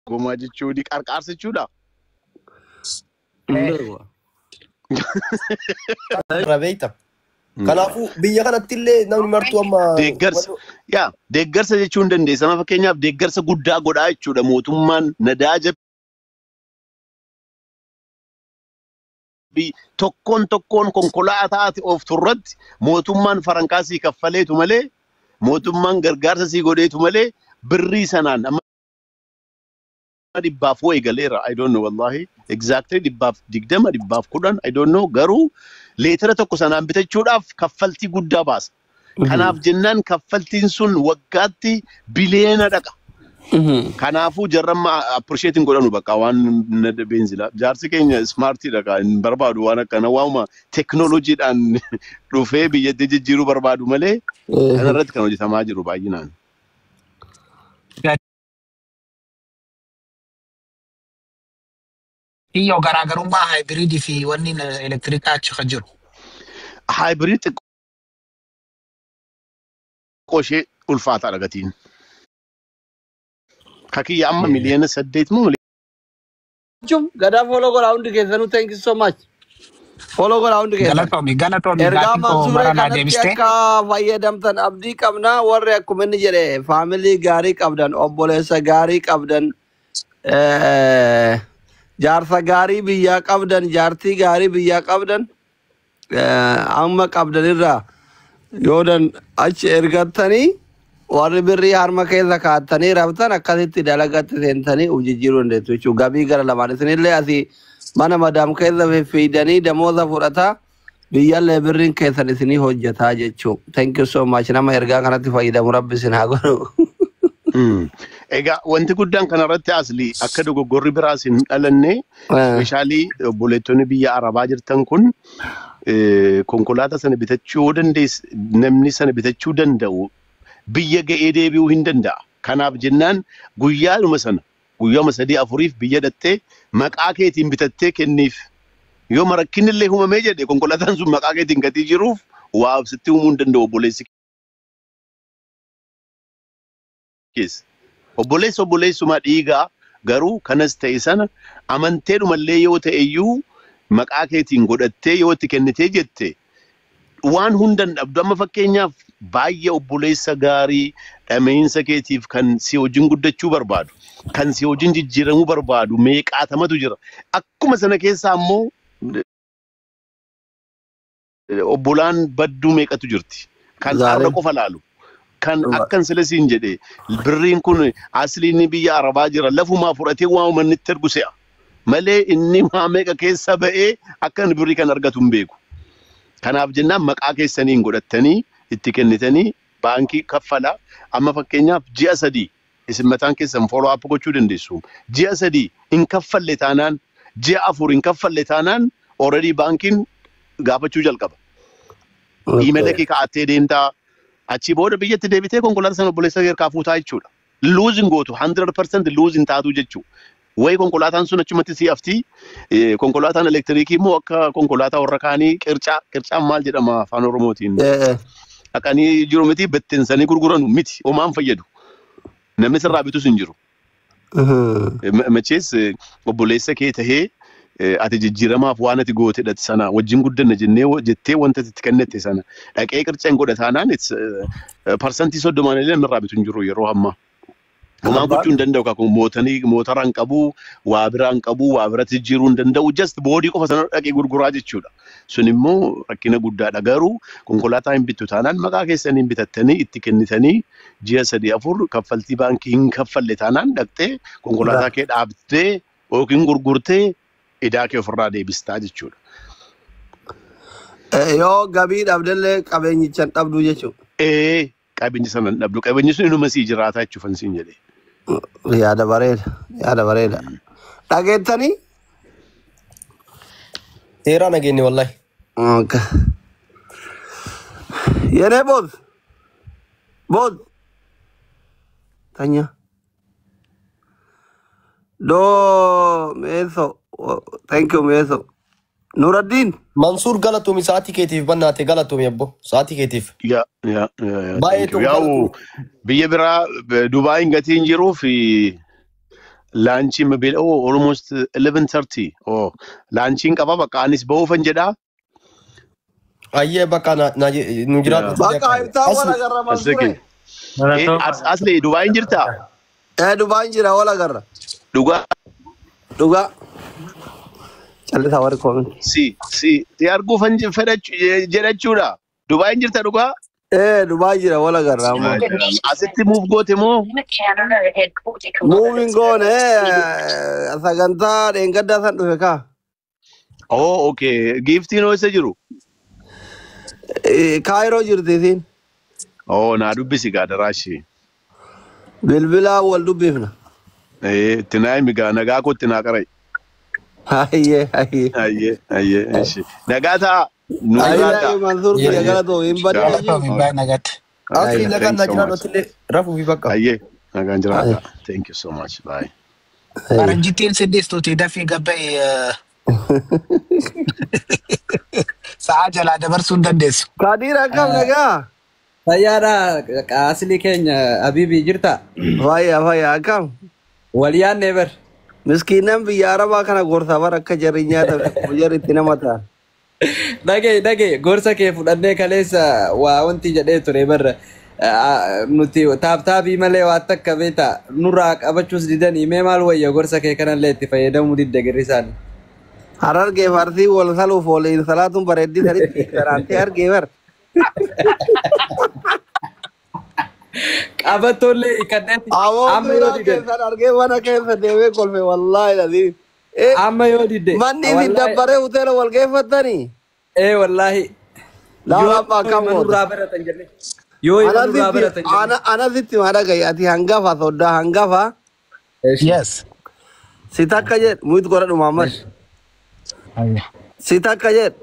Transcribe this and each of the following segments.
Gomaa jechuun qarqaarsa jechuudha. Hin beeku. Irra beekta. Kanaafuu biyya kanatti illee namni martuu amma Deeggarsa. Yaa, deeggarsa jechuun dandeessa. Amma fakkeenyaaf deeggarsa guddaa godhaa jechuudha mootummaan nadaaja tokkoon tokkoon konkolaataa ati ooftu irratti mootummaan farankaa sii kaffaleetu malee, mootummaan gargaarsa sii godheetu malee, birrii sanaan amma 100 woo eegaleera. I don't know, wallahi, exactly 120, 110, I don't know, garuu leetira tokko sanaan bitachuudhaaf kaffaltii guddaa baasa. Kanaaf jennaan kaffaltiin sun waggaatti biliyeena dhaqa. Kanaafuu jarramma appreciate hin godhanu bakka waan beenzilaa. Jaarsi keenya smartiidha kaa, hin barbaadu waan akkana, waanuma teknooloojiidhaan dhufee biyyatti jijjiiruu barbaadu malee kanarratti kan hojjetamaa jiru baay'inaan. Kiyyoo, garaagarummaa hybridii fi wanni elektirikaa achi kan jiru. Hybrid xiqqoo ishee ulfaataadha gatiin. Kakiyya amma miliyoona 8 moo Jechuun gadaa follow godhaa hundi keessanuu, thank you so much. Follow godhaa hundi keessan. Galatoomi, galatoomi. Ergaa Gaaffii koo Mansuuree mara naa kanatti deebistee. akka fayyadamtan abdii qabna. Warri akkuma inni jedhe family gaarii qabdan, obboleessa gaarii qabdan, jaarsa gaarii biyyaa qabdan, jaartii gaarii biyyaa qabdan, amma qabdanirraa yoodan achi ergattanii, warri birrii harma keessa kaa'attanii raftan akkasitti dalagatti seentanii uf jijjiiruu dandeessu jechuudha. Gabii gara lamaan isinillee asii mana madaam keessa fiffiidanii damooza fudhataa, biyyallee birriin keessan isinii hojjetaa jechuudha. Thank you so much. Nama ergaa kanatti fayyadamu Rabbi isin haa godhu. Egaa wanti guddaan kanarratti asli akka dogoggorri biraas hin dhalanne, especially obboleettonni biyya Arabaa jirtan kun, konkolaataa sana bitachuu yoo dandeesse, namni sana bitachuu danda'u biyya ga'ee deebi'uu hin danda'a. Kanaaf jennaan guyyaadhuma sana guyyaama sadii afuriif biyya dhattee maqaa keetiin bitattee kenniif. Yoo marakkinni illee uumamee jedhe, konkolaataan sun maqaa keetiin gatii jiruuf waa sitti uumuu hin danda'u obboleessi keessa. Obboleessi obboleessumaa dhiigaa, garuu kanas ta'e sana amanteedhumallee yoo ta'e iyyuu maqaa keetiin godhattee yoo itti kennitee jette waan hundan dhabdu. Amma fakkeenyaaf baay'ee obboleessa gaarii dhameensa keetiif kan si wajjin guddachuu barbaadu, kan si wajjin jijjiiramuu barbaadu meeqaatamatu jira. Akkuma sana keessaa immoo obbolaan badduu meeqatu jirti. Kan Zaalee. arra qofa laalu. Kan akkan silasiin jedhe, birriin kun asliin biyya Arabaa jira, lafumaa fudhatee waa uummanni itti ergu se'a. Malee inni waa meeqa keessa ba'ee akka inni birrii kan argatu hin beeku. Kanaaf jennaan maqaa keessaniin godhattanii itti kennitanii baankii kaffala. Amma fakkeenyaaf ji'a 3 isin mataan keessan follow up gochuu dandeessu. Ji'a 3 hin kaffalle taanaan, ji'a 4 hin kaffalle taanaan, already baankiin gaafachuu jalqaba. Emaila kee kaa'attee deemtaa, achii booda biyyatti deebitee konkolaataa sana obboleessa kee harkaa fuutaa jechuudha. Lose hin gootu, 100% lose hin taatu jechuudha. Wayi konkolaataan sun achumatti si hafti. Konkolaataan elektiriikii immoo akka konkolaataa warra kaanii qircaa, qircaan maal jedhama afaan Oromootiin? Dhaqanii jiru miti, bittinsanii gurguranu miti, homaan fayyadu. Namni sirraa bitus hin jiru. Machees obboleessa kee tahee ati jijjiiramaaf waan ati goote sana wajjin guddanna jennee jettee wanta itti kennette sana dhaqee qirca hin godha taanaan, 30% illee namni irraa bitu hin jiru yeroo ammaa. Homaa gochuu hin danda'u, kakuu mootanii motora hin qabu, waa biraa hin qabu, waa biratti jijjiiruu hin danda'u, just body qofa sana dhaqee gurguraa jechuudha. Sun immoo rakkina guddaadha. Garuu konkolaataa hin bittu taanaan maqaa keessaniin bitattanii itti kennitanii, ji'a 3 4 kaffaltii baankii hin kaffalle taanaan dhaqxee konkolaataa kee dhaabdee yookiin gurgurtee idaa kee ofirraa deebistaa jechuudha. Yoo gabii dhabdellee qabeenyicha hin dhabdu jechuudha. Ee, qabeenyi sana hin dhabdu. Qabeenyi sun inuma sii jiraataa jechuufan siin jedhe. Yaada bareeda. Yaada bareeda. Dhageettanii? Seeraa nageenye wallahi. Okay. Yenee boss. Boss. Tanya. Doo meeso. Thank you, meeso. Nuraddiin. Mansuur, galatoomi, sa'aatii keetiif bannaate, galatoomi abbo, sa'aatii keetiif. Yaa. Baay'ee Thank you. tokko Yaa'u galatoomi. biyya biraa Dubaayin gatiin jiruu fi Lunchii mobile, oh, almost 11:30. Oh, lunchiin qaba bakka anis ba'uufan jedhaa. Ayyee bakka na nu jiraatu. Bakka ibsaa wal agarra Asli. Mansuure. Asli Dubaayin jirtaa? Dubaayin jira wal agarra. Dhugaa. Dhugaa. Callisaa warri comment. Si arguufan jedhachuudha. Dubaayin jirta dhugaa? Dubaay jira wal agarra amma. Asitti move goote moo? Moving goone sagantaa dheengaddaa san dhufe kaa. Oh, okay. Giiftiin hoo isa jiru? Kaayiroo jirti isiin. Oh, naa dubbisi gaa daraashii. Bilbilaa wal dubbifna. Itti naa himi gaa nagaa koo itti naa qarai. Hayyee hayyee. Hayyee hayyee. Nagaa ta'a. Nu jiraata. Hayyee Mansuur kiyya galatoo hin badne. Galatoomi baay'ee nagaatti. Asli nagaan naa jiraatu illee rafuu fi bakka. Hayyee nagaan jiraata. Thank you so much. Bye. Faranjittiin siddiistuuti dafii gabba'e sa'aa jalaa dabarsuu hin dandeessu. Kadiir akkam nagaa? Fayyaadha asli keenya Habibi jirta? Fayyaa fayyaa akkam? Wal yaadne bar. Miskiinan biyya Arabaa kana gorsaa bara akka jarri nyaata jarri itti nama ta'a. Dhagee dhagee gorsa kee fudhannee kaleessa waa wanti jedhee ture barra. Nuti taaptaabii malee waa takka beektaa nurraa qabachuus didanii mee maal wayya gorsa kee kanallee itti fayyadamuu didde girrisaan. Harargee farsii wal saluuf waliin salaatuun bareeddii sanitti garaantee argee bar. Qabattoollee hiikkanneetti Awoo amma yoo suuraa didde keessan argee mana keessa deemee kolfe wallaahi lazii. Amma yoo didde Manni isin dabbaree hoteela wal geeffattanii? Ee wallaahi. Laala amma akkam Yoo goota? nurraa baratan jenne. Yoo nurraa baratan jenne. Anasitti maa dhagaye ati hangafa soddaa hangafa Yes. si takka jedh muyit godhadhu Muhammad. Si takka jedh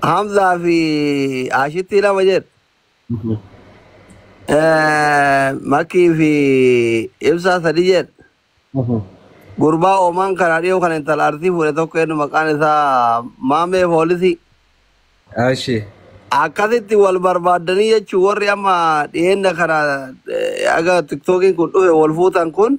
Hamzaa fi Ashitti lama jedh. Makii fi Ibsaa sadi jedh. Gurbaa Oomaan kana dhiyoo kan intala Arsii fuudhe tokko eenyu maqaan isaa Maamee Poolisii. Ashi. Akkasitti wal barbaaddanii jechuun warri amma dhiyeenya kana aga tiktookiin kun dhufe wal fuutan kun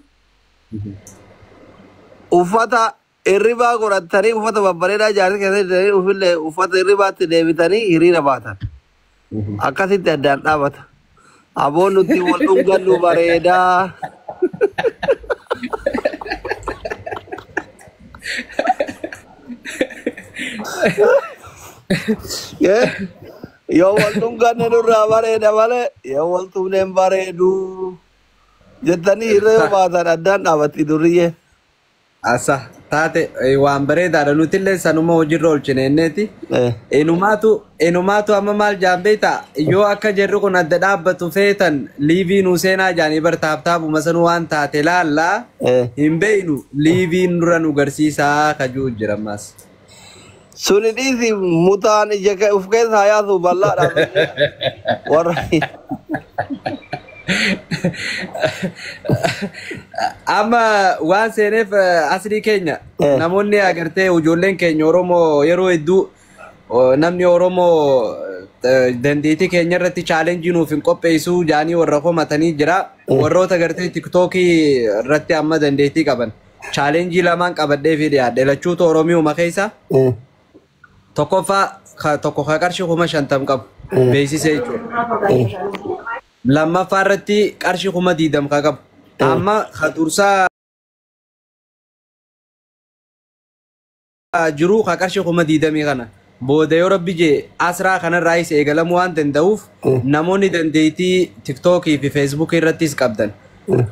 uffata hirribaa godhatanii uffata babbareedaa jaartii keessatti hidhatanii ufillee uffata hirribaatti deebitanii hiriira baatan. Akkasitti addaan dhaabata. Aboon nuti wal dhungannu bareedaa. Yoo wal dhunganne nurraa bareeda malee yoo wal tumne hin bareedu. Jettanii hiriira yoo baatan addaan dhaabatti durriyyee. Asa taate waan bareedaadha nutillee sanuma hojiirra oolchine inneeti. Inumaatu amma maal jaan beektaa yoo akka jarri kun adda dhaabbatu feetan liivii nuu seenaa jaanii bar taaptaabuma sanuu waan taate laallaa hin beeynu liiviin dura nu garsiisaa kajuu jira ammaas. Suni dhiisi mutaan ija uf keessaa yaasu bal'aadha. Warra Amma waan seeneef asrii keenya namoonni agartee ijoolleen keenya Oromoo yeroo hedduu namni Oromoo dandeettii keenya irratti chaalenjii nuuf hin qopheessuu jaanii warra komatanii jira. Warroota agartee tiktookii irratti amma dandeettii qaban chaalenjii lamaan qabadhee fi dhiyaadhe lachuutu Oromiyooma keessa. Tokkoffaa tokko ka qarshii 50,000 qabu beeksisee jechuudha. Lammaffaa irratti qarshii 20,000 ka qabu. Amma ka dursaa jiru ka qarshii 20,000 kana. Booda yoo rabbi jee asraa kanarraayis eegalamuu waan danda'uuf namoonni dandeettii tiktookii fi feesbuukii irrattis qabdan.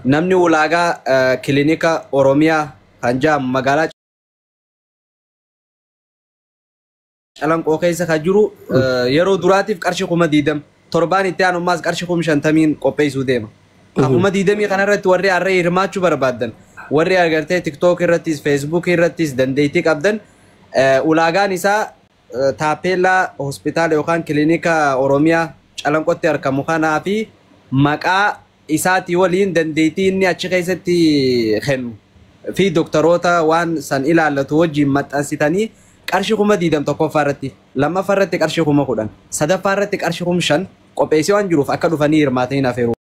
Namni ulaagaa kilinika Oromiyaa kan jedhamu magaalaa Calanqoo keessa kan jiru yeroo duraatiif qarshii 20,000 torbaan itti aanummaas qarshii 50,000 qopheessuu deema. 20,000 kanarratti warri harree hirmaachuu barbaaddan warri agartee tiktook irrattis feesbuuk irrattis dandeettii qabdan ulaagaan isaa taapeellaa hospitaala yookaan kilinika Oromiyaa Calanqootti argamu kanaa fi maqaa isaatii waliin dandeettii inni achi keessatti kennu fi doktoroota waan san ilaallatu wajjin maxxansitanii qarshii 20,000 tokkoffaa irratti lammaffaa irratti qarshii 10,000 sadaffaa irratti qarshii 5,000 qopheessee waan jiruuf akka dhufanii hirmaatanii hafeeru.